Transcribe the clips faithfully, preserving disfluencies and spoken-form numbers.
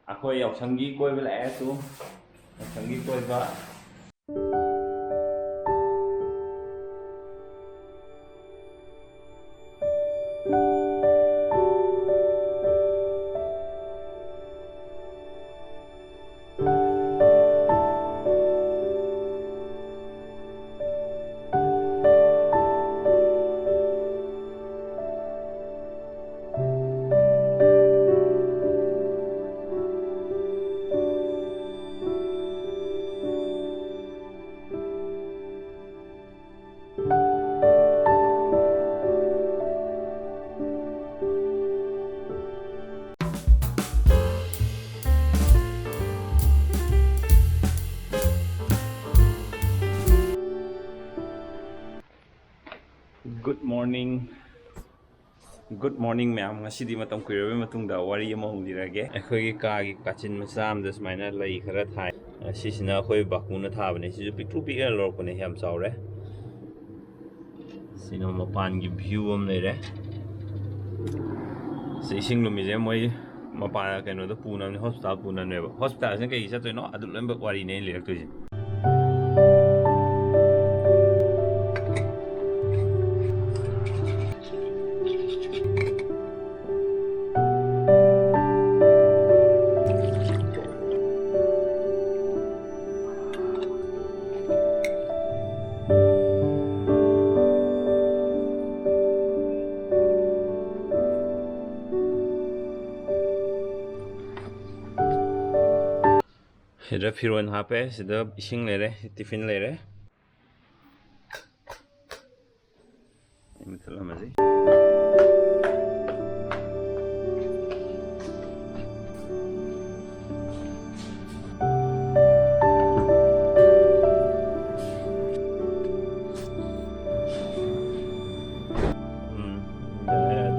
ꯑꯩꯈꯣꯏ ꯌꯥꯎꯁꯪꯒꯤ ꯀꯣꯏꯕ ꯂꯥꯛꯑꯦ꯫ ꯇꯨ, ꯌꯥꯎꯁꯪꯒꯤ ꯀꯣꯏꯕ꯫ Good morning. Good morning, ꯃꯌꯥꯝ꯫ ꯉꯁꯤꯗꯤ ꯃꯇꯝ ꯀꯨꯏꯔꯕꯩ ꯃꯇꯨꯡꯗ ꯋꯥꯔꯤ ꯑꯃꯃꯨꯛ ꯂꯤꯔꯒꯦ꯫ ꯑꯩꯈꯣꯏꯒꯤ ꯀꯥꯒꯤ ꯀꯥꯆꯤꯟ ꯃꯆꯥ ꯑꯃꯗ ꯁꯨꯃꯥꯏꯅ ꯂꯩ ꯈꯔ ꯊꯥꯏ꯫ ꯑꯁꯤꯁꯤꯅ ꯑꯩꯈꯣꯏ ꯕꯥꯀꯨꯅ ꯊꯥꯕꯅꯦ꯫ ꯁꯤꯁꯨ ꯄꯤꯛꯇ꯭ꯔꯨ ꯄꯤꯛꯅ ꯂꯧꯔꯛꯄꯅꯦ, ꯌꯥꯝ ꯆꯥꯎꯔꯦ꯫ ꯁꯤꯅ ꯃꯄꯥꯟꯒꯤ view ꯑꯃ ꯂꯩꯔꯦ꯫ ꯁꯤ ꯏꯁꯤꯡ ꯂꯨꯝꯃꯤꯁꯦ ꯃꯣꯏ ꯃꯄꯥꯟ ꯀꯩꯅꯣꯗ ꯄꯨꯅꯕꯅꯦ, hospital ꯄꯨꯅꯕꯅꯦꯕ꯫ Hospitalꯁꯤꯅ ꯀꯩꯒꯤ ꯆꯠꯇꯣꯏꯅꯣ? ꯑꯗꯨ ꯂꯣꯏꯅꯃꯛ ꯋꯥꯔꯤꯅꯦ ꯑꯩꯅ ꯂꯤꯔꯛꯇꯣꯏꯁꯦ꯫ ꯁꯤꯗ ꯐꯤꯔꯣꯜ ꯍꯥꯞꯄꯦ, ꯁꯤꯗ ꯏꯁꯤꯡ ꯂꯩꯔꯦ, tiffin ꯂꯩꯔꯦ꯫ ꯑꯩ ꯃꯨꯊꯠꯂꯝꯃꯁꯤ꯫ ꯎꯝ, ꯌꯥꯔꯦ, ꯌꯥꯔꯦ꯫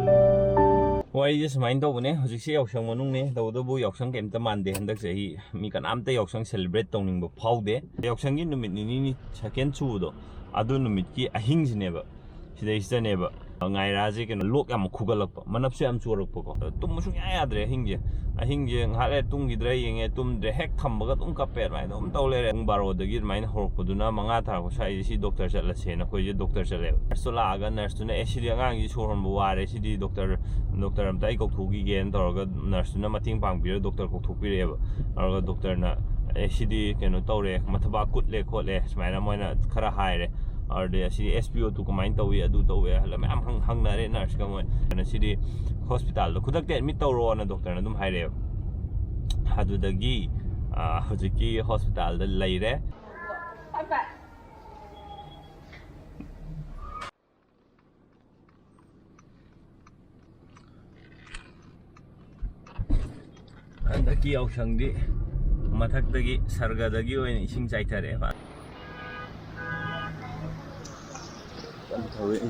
ꯋꯥꯔꯤꯁꯦ ꯁꯨꯃꯥꯏꯅ ꯇꯧꯕꯅꯦ, ꯍꯧꯖꯤꯛꯁꯦ ꯌꯥꯎꯁꯪ ꯃꯅꯨꯡꯅꯦ, ꯇꯧꯕꯇꯕꯨ ꯌꯥꯎꯁꯪ ꯀꯩꯝꯇ ꯃꯥꯟꯗꯦ ꯍꯟꯗꯛ ꯆꯍꯤ꯫ ꯃꯤ ꯀꯅꯥꯝꯇ ꯌꯥꯎꯁꯪ celebrate ꯇꯧꯅꯤꯡꯕ ꯐꯥꯎꯗꯦ꯫ ꯌꯥꯎꯁꯪꯒꯤ ꯅꯨꯃꯤꯠ ꯅꯤꯅꯤꯅꯤ, second ꯁꯨꯕꯗꯣ, ꯑꯗꯨ ꯅꯨꯃꯤꯠꯀꯤ ꯑꯍꯤꯡꯁꯤꯅꯦꯕ, ꯁꯤꯗꯩꯁꯤꯗꯅꯦꯕ ꯉꯥꯏꯔꯥꯁꯦ ꯀꯩꯅꯣ, ꯂꯣꯛ ꯌꯥꯝ ꯈꯨꯒꯠꯂꯛꯄ, ꯃꯅꯞꯁꯨ ꯌꯥꯝ ꯆꯣꯔꯛꯄꯀꯣ꯫ ꯇꯨꯝꯕ ꯁꯨꯡꯌꯥ ꯌꯥꯗ꯭ꯔꯦ ꯑꯍꯤꯡꯁꯦ꯫ ꯑꯍꯤꯡꯁꯦ ꯉꯥꯏꯍꯥꯛ ꯂꯩꯔ ꯇꯨꯝꯈꯤꯗ꯭ꯔꯥ ꯌꯦꯡꯉꯦ, ꯇꯨꯝꯗ꯭ꯔꯦ, ꯍꯦꯛ ꯊꯝꯕꯒ ꯑꯗꯨꯝ ꯀꯞꯄꯦ꯫ ꯑꯗꯨꯃꯥꯏꯅ ꯑꯗꯨꯝ ꯇꯧ ꯂꯩꯔꯦ꯫ ꯄꯨꯡ ꯕꯥꯔꯣꯗꯒꯤ ꯑꯗꯨꯃꯥꯏꯅ ꯍꯧꯔꯛꯄꯗꯨꯅ ꯃꯉꯥ ꯇꯥꯔꯛꯄ ꯁ꯭ꯋꯥꯏꯁꯦ ꯁꯤ ꯗꯣꯛꯇꯔ ꯆꯠꯂꯁꯦꯅ ꯑꯩꯈꯣꯏꯁꯦ ꯗꯣꯛꯇꯔ ꯆꯠꯂꯦꯕ꯫ ꯅꯔꯁꯇꯣ ꯂꯥꯛꯑꯒ ꯅꯔꯁꯇꯨꯅ "ꯑꯦ, ꯁꯤꯗꯤ ꯑꯉꯥꯡꯁꯤ ꯁꯣꯔ ꯍꯣꯟꯕ ꯋꯥꯔꯦ, ꯁꯤꯗꯤ ꯗꯣꯛꯇꯔ, ꯗꯣꯛꯇꯔ ꯑꯝꯇ ꯑꯩ ꯀꯧꯊꯣꯛꯈꯤꯒꯦꯅ" ꯇꯧꯔꯒ ꯅꯔꯁꯇꯨꯅ ꯃꯇꯦꯡ ꯄꯥꯡꯕꯤꯔꯒ ꯗꯣꯛꯇꯔ ꯀꯧꯊꯣꯛꯄꯤꯔꯛꯑꯦꯕ꯫ ꯑꯗꯨꯒ ꯗꯣꯛꯇꯔꯅ "ꯑꯦ, ꯁꯤꯗꯤ ꯀꯩꯅꯣ ꯇꯧꯔꯦ, ꯃꯊꯕꯥꯛ ꯀꯨꯠꯂꯦ ꯈꯣꯠꯂꯦ" ꯁꯨꯃꯥꯏꯅ ꯃꯣꯏꯅ ꯈꯔ ꯍꯥꯏꯔꯦ꯫ ꯑꯗꯨꯗꯩ ꯑꯁꯤꯗꯤ "ꯑꯦꯁ ꯄꯤ ꯑꯣ ꯇꯨ ꯀꯃꯥꯏꯅ ꯇꯧꯏ, ꯑꯗꯨ ꯇꯧꯋꯦ" ꯍꯥꯏꯅ ꯃꯌꯥꯝ ꯍꯪ-, ꯍꯪꯅꯔꯦ ꯅꯔꯁꯀ ꯃꯣꯏ꯫ ꯑꯗꯨꯅ "ꯁꯤꯗꯤ ꯍꯣꯁꯄꯤꯇꯥꯜꯗ ꯈꯨꯗꯛꯇ ꯑꯦꯗꯃꯤꯠ ꯇꯧꯔꯣꯅ" ꯗꯣꯛꯇꯔꯅ ꯑꯗꯨꯝ ꯍꯥꯏꯔꯛꯑꯦꯕ꯫ ꯑꯗꯨꯗꯒꯤ, ꯑ, ꯍꯧꯖꯤꯛꯀꯤ ꯍꯣꯁꯄꯤꯇꯥꯜꯗ ꯂꯩꯔꯦ꯫ ꯍꯟꯗꯛꯀꯤ ꯌꯥꯎꯁꯪꯗꯤ ꯃꯊꯛꯇꯒꯤ ꯁꯔꯒꯗꯒꯤ ꯑꯣꯏꯅ ꯏꯁꯤꯡ ꯆꯥꯏꯊꯔꯛꯑꯦ꯫ ꯀꯟꯅ ꯊꯧꯔꯛꯏ꯫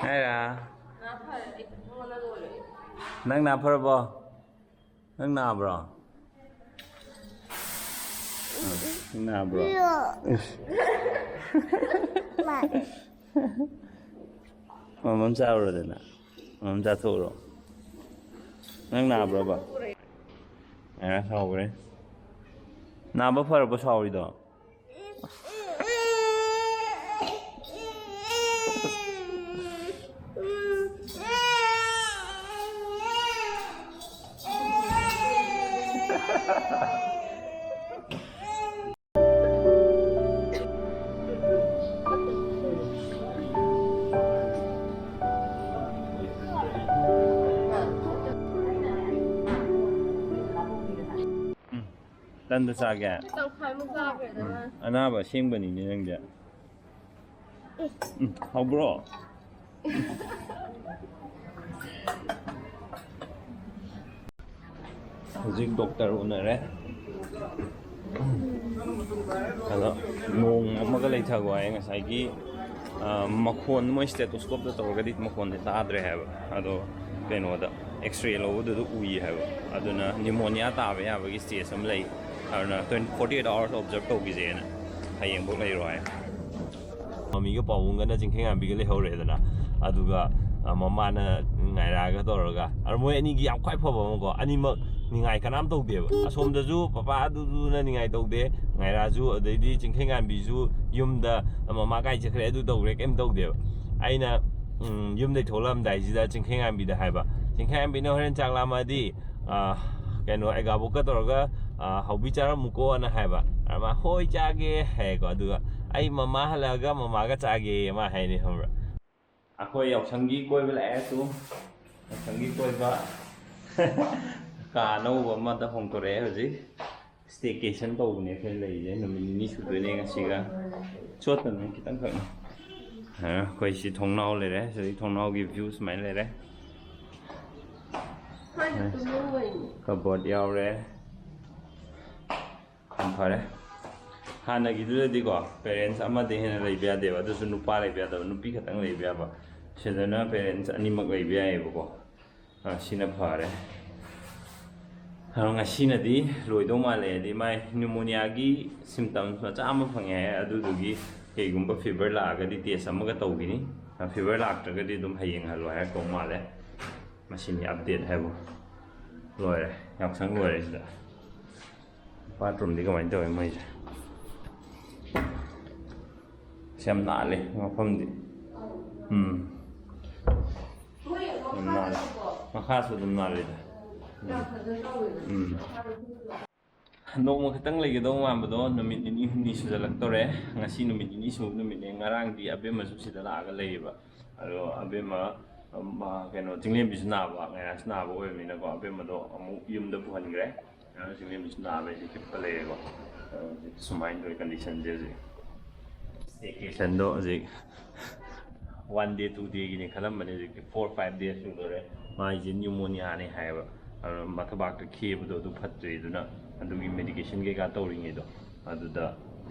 ꯍꯥꯏꯔ꯫ ꯅꯪ ꯅꯥ ꯐꯔꯕꯣ? ꯅꯪ ꯅꯥꯕ꯭ꯔꯣ? ꯑ, ꯅꯪ ꯅꯥꯕ꯭ꯔꯣ? ꯃꯃꯝ ꯆꯥꯔꯨꯔꯗꯅ꯫ ꯃꯃꯝ ꯆꯥꯊꯣꯛꯎꯔꯣ꯫ ꯅꯪ ꯅꯥꯕ꯭ꯔꯣꯕ? ꯑ, ꯁꯥꯎꯈ꯭ꯔꯦ꯫ ꯅꯥꯕ ꯐꯔꯕꯣ ꯁꯥꯎꯔꯤꯗꯣ? ꯎꯝ꯫ ꯇꯟꯗ ꯆꯥꯒꯦ? ꯇꯪꯈꯥꯏꯃꯨꯛ ꯆꯥꯈ꯭ꯔꯦꯗꯅ꯫ ꯎꯝ꯫ ꯑꯅꯥꯕ ꯑꯁꯦꯡꯕꯅꯤꯅꯦ ꯅꯪꯗꯤ꯫ ꯎꯝ, ꯍꯥꯎꯕ꯭ꯔꯣ? ꯍꯧꯖꯤꯛ ꯗꯣꯛꯇꯔ ꯎꯅꯔꯦ꯫ ꯑꯗꯣ ꯅꯣꯡ ꯑꯃꯒ ꯂꯩꯊꯒꯣ ꯍꯥꯏꯌꯦ꯫ ꯉꯁꯥꯏꯒꯤ ꯃꯈꯣꯟ ꯃꯣꯏ ꯁ꯭ꯇꯦꯇꯣꯁꯀꯣꯞꯇ ꯇꯧꯔꯒꯗꯤ ꯃꯈꯣꯟꯗꯤ ꯇꯥꯗ꯭ꯔꯦ ꯍꯥꯏꯕ꯫ ꯑꯗꯣ ꯀꯩꯅꯣꯗ, ꯑꯦꯛꯁꯔꯦ ꯂꯧꯕꯗꯨꯗ ꯎꯏ ꯍꯥꯏꯕ꯫ ꯑꯗꯨꯅ ꯅꯤꯃꯣꯅꯤꯌꯥ ꯇꯥꯕ ꯌꯥꯕꯒꯤ ꯁ꯭ꯇꯦꯖ ꯑꯃ ꯂꯩ꯫ ꯑꯗꯨꯅ ꯇ꯭ꯋꯦꯟꯇꯤ ꯐꯣꯔꯇꯤ ꯑꯩꯠ ꯑꯋꯥꯔꯁ ꯑꯣꯕꯖꯔꯕ ꯇꯧꯈꯤꯁꯦꯅ ꯍꯌꯦꯡꯐꯧ ꯂꯩꯔꯣ ꯍꯥꯏ꯫ ꯃꯃꯤꯒ ꯄꯥꯕꯨꯡꯒꯅ ꯆꯤꯡꯈꯩꯉꯥꯟꯕꯤꯒ ꯂꯩꯍꯧꯔꯦꯗꯅ, ꯑꯗꯨꯒ ꯃꯃꯥꯅ ꯉꯥꯏꯔꯥꯒ ꯇꯧꯔꯒ꯫ ꯑꯗꯣ ꯃꯣꯏ ꯑꯅꯤꯒꯤ ꯌꯥꯝ ꯈ꯭ꯋꯥꯏ ꯐꯕ ꯑꯃꯀꯣ, ꯑꯅꯤꯃꯛ ꯅꯤꯡꯉꯥꯏ ꯀꯅꯥꯝ ꯇꯧꯗꯦꯕ꯫ ꯑꯁꯣꯝꯗꯁꯨ ꯄꯄꯥ ꯑꯗꯨꯗꯨꯅ ꯅꯤꯡꯉꯥꯏ ꯇꯧꯗꯦ, ꯉꯥꯏꯔꯥꯁꯨ, ꯑꯗꯩꯗꯤ ꯆꯤꯡꯈꯩꯉꯥꯟꯕꯤꯁꯨ ꯌꯨꯝꯗ ꯃꯃꯥ ꯀꯥꯏ ꯆꯠꯈ꯭ꯔꯦ, ꯑꯗꯨ ꯇꯧꯈ꯭ꯔꯦ, ꯀꯩꯝ ꯇꯧꯗꯦꯕ꯫ ꯑꯩꯅ ꯎꯝ, ꯌꯨꯝꯗꯩ ꯊꯣꯛꯂꯛꯑꯝꯗꯥꯏꯁꯤꯗ ꯆꯤꯡꯈꯩꯉꯥꯟꯕꯤꯗ ꯍꯥꯏꯕ, "ꯆꯤꯡꯈꯩꯉꯥꯟꯕꯤ, ꯅꯪ ꯍꯣꯔꯦꯟ ꯆꯥꯛ ꯂꯥꯝꯃꯛꯑꯗꯤ, ꯑ, ꯀꯩꯅꯣ, ꯑꯦꯒꯥꯕꯣꯛꯀ ꯇꯧꯔꯒ, ꯑ, ꯍꯧꯕꯤ ꯆꯥꯔꯝꯃꯨꯀꯣꯅ" ꯍꯥꯏꯕ꯫ ꯑꯗ ꯃꯥ, "ꯍꯣꯏ, ꯆꯥꯒꯦ" ꯍꯥꯏꯌꯦꯀꯣ꯫ ꯑꯗꯨꯒ, "ꯑꯩ ꯃꯃꯥ ꯍꯜꯂꯛꯑꯒ ꯃꯃꯥꯒ ꯆꯥꯒꯦ" ꯃꯥ ꯍꯥꯏꯅꯤ, ꯈꯪꯕ꯭ꯔꯥ? ꯑꯩꯈꯣꯏ ꯌꯥꯎꯁꯪꯒꯤ ꯀꯣꯏꯕ ꯂꯥꯛꯑꯦ ꯇꯨ꯫ ꯌꯥꯎꯁꯪꯒꯤ ꯀꯣꯏꯕ꯫ ꯀꯥ ꯑꯅꯧꯕ ꯑꯃꯗ ꯍꯣꯡꯗꯣꯔꯛꯑꯦ ꯍꯧꯖꯤꯛ꯫ ꯁ꯭ꯇꯦꯀꯦꯁꯟ ꯇꯧꯕꯅꯦ ꯑꯩꯈꯣꯏ ꯂꯩꯔꯤꯁꯦ꯫ ꯅꯨꯃꯤꯠ ꯅꯤꯅꯤ ꯁꯨꯗꯣꯏꯅꯦ ꯉꯁꯤꯒ꯫ ꯆꯣꯠꯇꯅ ꯈꯤꯇꯪꯈꯛꯅꯤ꯫ ꯑ, ꯑꯩꯈꯣꯏ ꯁꯤ ꯊꯣꯡꯅꯥꯎ ꯂꯩꯔꯦ꯫ ꯁꯤꯗꯩ ꯊꯣꯡꯅꯥꯎꯒꯤ ꯚ꯭ꯌꯨ ꯁꯨꯃꯥꯏꯅ ꯂꯩꯔꯦ꯫ ꯀꯕꯣꯔꯗ ꯌꯥꯎꯔꯦ꯫ ꯌꯥꯝ ꯐꯔꯦ꯫ ꯍꯥꯟꯅꯒꯤꯗꯨꯗꯗꯤꯀꯣ, ꯄꯦꯔꯦꯟꯁ ꯑꯃꯗ ꯍꯦꯟꯅ ꯂꯩꯕ ꯌꯥꯗꯦꯕ꯫ ꯑꯗꯨꯁꯨ ꯅꯨꯄꯥ ꯂꯩꯕ ꯌꯥꯗꯕ, ꯅꯨꯄꯤ ꯈꯛꯇꯪ ꯂꯩꯕ ꯌꯥꯕ꯫ ꯁꯤꯗꯅ ꯄꯦꯔꯦꯟꯁ ꯑꯅꯤꯃꯛ ꯂꯩꯕ ꯌꯥꯏꯌꯦꯕꯀꯣ꯫ ꯑ, ꯁꯤꯅ ꯐꯔꯦ꯫ ꯑꯗꯣ ꯉꯁꯤꯅꯗꯤ ꯂꯣꯏꯗꯧ ꯃꯥꯜꯂꯦ꯫ ꯍꯥꯏꯗꯤ ꯃꯥꯏ ꯅ꯭ꯌꯨꯃꯣꯅꯤꯌꯥꯒꯤ ꯁꯤꯝꯇꯝꯁ ꯃꯆꯥ ꯑꯃ ꯐꯪꯉꯦ ꯍꯥꯏ꯫ ꯑꯗꯨꯗꯨꯒꯤ ꯀꯩꯒꯨꯝꯕ ꯐꯤꯚꯔ ꯂꯥꯛꯑꯒꯗꯤ ꯇꯦꯁ ꯑꯃꯒ ꯇꯧꯈꯤꯅꯤ꯫ ꯑ, ꯐꯤꯚꯔ ꯂꯥꯛꯇ꯭ꯔꯒꯗꯤ ꯑꯗꯨꯝ ꯍꯌꯦꯡ ꯍꯜꯂꯣ ꯍꯥꯏꯔꯛꯇꯧ ꯃꯥꯜꯂꯦ꯫ ꯃꯁꯤꯅꯤ ꯑꯞꯗꯦꯠ ꯍꯥꯏꯕꯨ꯫ ꯂꯣꯏꯔꯦ꯫ ꯌꯥꯎꯁꯪ ꯂꯣꯏꯔꯦ ꯁꯤꯗ꯫ ꯕꯥꯠꯔꯨꯝꯗꯤ ꯀꯃꯥꯏꯅ ꯇꯧꯋꯤ ꯃꯣꯏꯁꯦ? ꯑꯁ, ꯌꯥꯝ ꯅꯥꯜꯂꯦ ꯃꯐꯝꯗꯤ꯫ ꯎꯝ꯫ ꯌꯥꯝ ꯅꯥꯜꯂꯦ꯫ ꯃꯈꯥꯁꯨ ꯑꯗꯨꯝ ꯅꯥꯜꯂꯤꯗ꯫ ꯎꯝ꯫ ꯎꯝ꯫ ꯅꯣꯡꯃ ꯈꯛꯇꯪ ꯂꯩꯒꯗꯧ ꯃꯥꯟꯕꯗꯣ ꯅꯨꯃꯤꯠ ꯅꯤꯅꯤ ꯍꯨꯝꯅꯤ ꯁꯨꯖꯜꯂꯛꯇꯧꯔꯦ꯫ ꯉꯁꯤ ꯅꯨꯃꯤꯠ ꯅꯤꯅꯤ ꯁꯨꯕ ꯅꯨꯃꯤꯠꯅꯦ꯫ ꯉꯔꯥꯡꯗꯤ ꯑꯕꯦꯝꯃꯁꯨ ꯁꯤꯗ ꯂꯥꯛꯑꯒ ꯂꯩꯌꯦꯕ꯫ ꯑꯗꯣ ꯑꯕꯦꯝꯃ, ꯑꯝ, ꯃꯥ, ꯀꯩꯅꯣ, ꯆꯤꯡꯂꯦꯝꯕꯤꯁꯨ ꯅꯥꯕ, ꯉꯥꯏꯔꯥꯁꯨ ꯅꯥꯕ ꯑꯣꯏꯕꯅꯤꯅꯀꯣ, ꯑꯕꯦꯝꯃꯗꯣ ꯑꯃꯨꯛ ꯌꯨꯝꯗ ꯄꯨꯍꯟꯈ꯭ꯔꯦ꯫ ꯉꯥꯏꯔꯥꯁꯨ ꯆꯤꯡꯂꯦꯝꯕꯤꯁꯨ ꯅꯥꯕ ꯍꯥꯏꯁꯦ ꯍꯤꯞꯄ ꯂꯩꯔꯦꯀꯣ꯫ ꯑꯗꯣ ꯍꯧꯖꯤꯛ ꯁꯨꯃꯥꯏꯅ ꯇꯧꯋꯤ ꯀꯟꯗꯤꯁꯟꯁꯦ ꯍꯧꯖꯤꯛ꯫ ꯁꯦꯀꯦꯁꯟꯗꯣ ꯍꯧꯖꯤꯛ ꯋꯥꯟ ꯗꯦ, ꯇꯨ ꯗꯦꯒꯤꯅꯦ ꯈꯜꯂꯝꯕꯅꯦ, ꯍꯧꯖꯤꯛꯇꯤ ꯐꯣꯔ ꯐꯥꯏꯚ ꯗꯦꯁ ꯁꯨꯗꯣꯔꯦ꯫ ꯃꯥꯏꯁꯦ ꯅ꯭ꯌꯨꯃꯣꯅꯤꯌꯥꯅꯦ ꯍꯥꯏꯌꯦꯕ꯫ ꯑꯗꯣ ꯃꯊꯕꯥꯛꯇ ꯈꯦꯕꯗꯣ ꯑꯗꯨ ꯐꯠꯇ꯭ꯔꯦ, ꯑꯗꯨꯅ ꯑꯗꯨꯒꯤ ꯃꯦꯗꯤꯀꯦꯁꯟ ꯀꯩꯀꯥ ꯇꯧꯔꯤꯉꯩꯗꯣ ꯑꯗꯨꯗ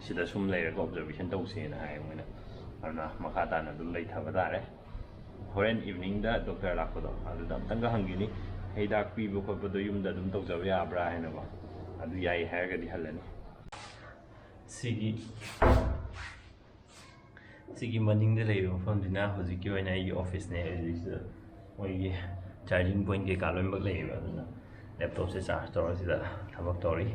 ꯁꯤꯗ ꯁꯨꯝ ꯂꯩꯔꯒ ꯑꯣꯕꯖꯔꯕꯦꯁꯟ ꯇꯧꯁꯦꯅ ꯍꯥꯏꯌꯦ ꯃꯣꯏꯅ꯫ ꯑꯗꯨꯅ ꯃꯈꯥ ꯇꯥꯅ ꯑꯗꯨꯝ ꯂꯩꯊꯕ ꯇꯥꯔꯦ꯫ ꯍꯣꯔꯦꯟ ꯏꯚꯤꯅꯤꯡꯗ ꯗꯣꯛꯇꯔ ꯂꯥꯛꯄꯗꯣ ꯑꯗꯨꯗ ꯑꯝꯇꯪꯒ ꯍꯪꯈꯤꯅꯤ, ꯍꯤꯗꯥꯛ ꯄꯤꯕ ꯈꯣꯠꯄꯗꯣ ꯌꯨꯝꯗ ꯑꯗꯨꯝ ꯇꯧꯖꯕ ꯌꯥꯕ꯭ꯔꯥ ꯍꯥꯏꯅꯀꯣ꯫ ꯑꯗꯨ ꯌꯥꯏ ꯍꯥꯏꯔꯒꯗꯤ ꯍꯜꯂꯅꯤ꯫ ꯁꯤꯒꯤ ꯁꯤꯒꯤ ꯃꯅꯤꯡꯗ ꯂꯩꯔꯤꯕ ꯃꯐꯝꯁꯤꯅ ꯍꯧꯖꯤꯛꯀꯤ ꯑꯣꯏꯅ ꯑꯩꯒꯤ ꯑꯣꯐꯤꯁꯅꯦ꯫ ꯍꯧꯖꯤꯛꯁꯤꯗ ꯃꯣꯏꯒꯤ ꯆꯥꯔꯖꯤꯡ ꯄꯣꯏꯟ ꯀꯩꯀꯥ ꯂꯣꯏꯅꯃꯛ ꯂꯩꯌꯦꯕ, ꯑꯗꯨꯅ ꯂꯦꯞꯇꯣꯞꯁꯦ ꯆꯥꯔꯖ ꯇꯧꯔꯒ ꯁꯤꯗ ꯊꯕꯛ ꯇꯧꯔꯤ꯫